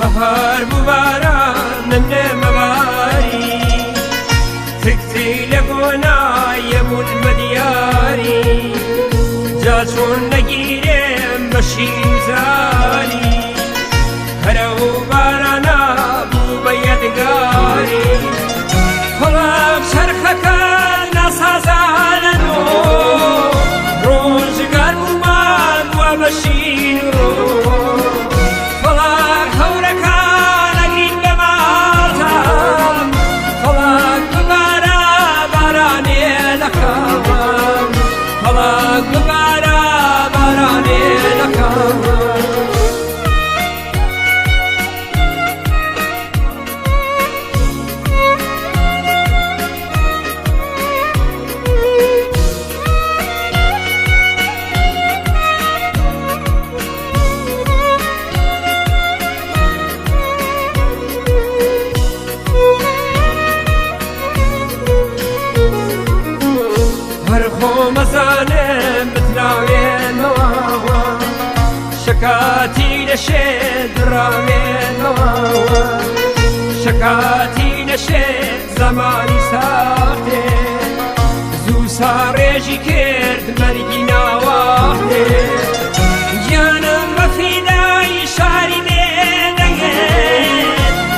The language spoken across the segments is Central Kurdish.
بەهار بوو باران نەمنێمەباری تکتی لە گۆنایە بوون بە دیاری جا چۆن نەگیرێم بە شین زاری هەرە و بارانە بوو بە یەدگاری فەڵاک چەرخەکە ناسازانن و ڕۆژگار بوومان وە بە شین ڕۆ فەڵاک هەورەکان ئەگرین بە ماتام فەڵاک ببارە بارانێ لە خاوان فەڵاک ببارە بارانێ لە خاوان. هەر خۆمەزانم بتراوێنەوە شکاتی لەشێ دراوێنەوە شکاتی لەشێ زەمانی ساختێ زوو ساڕێژی کرد مەرگی ناواختێ گیانم بە فیدای شاری بێدەنگێ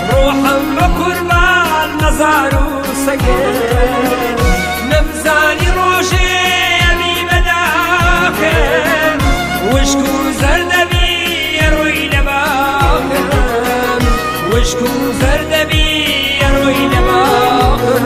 ڕۆحم بە قوربان مەزار و سەگێ نەمزانی ڕۆژێ ئەبی بەداخم وشک و زەردەبی ڕووی لە باخم وشک و زەردەبی ڕووی لە باخم.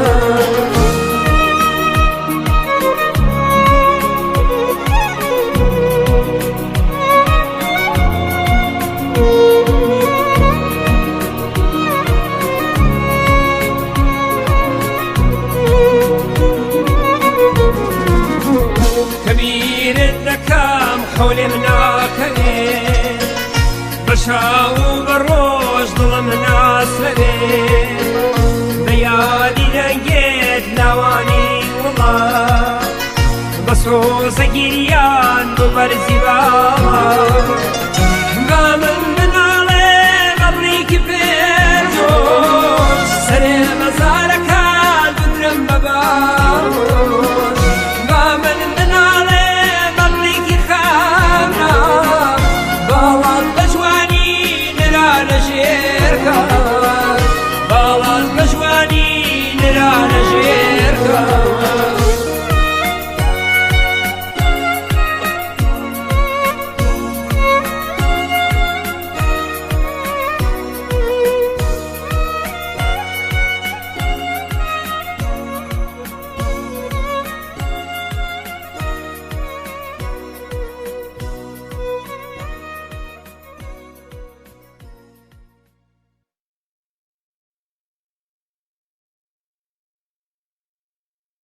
کە بیرت دەکەم خەولێم ناکەوێ بە شاو و بە ڕۆژ دڵم ناسەوێ بە یادی دەنگێت لاوانی وڵات بە سۆزە گیریان بۆ بەرزی باڵا با من بناڵێ بە بڕیکی پێدۆش سەرێ مەزارەکان بدرم بە باوەش با من بناڵێ بە بڕیکی خەمنا باڵات بە جوانی نرا لە ژێر.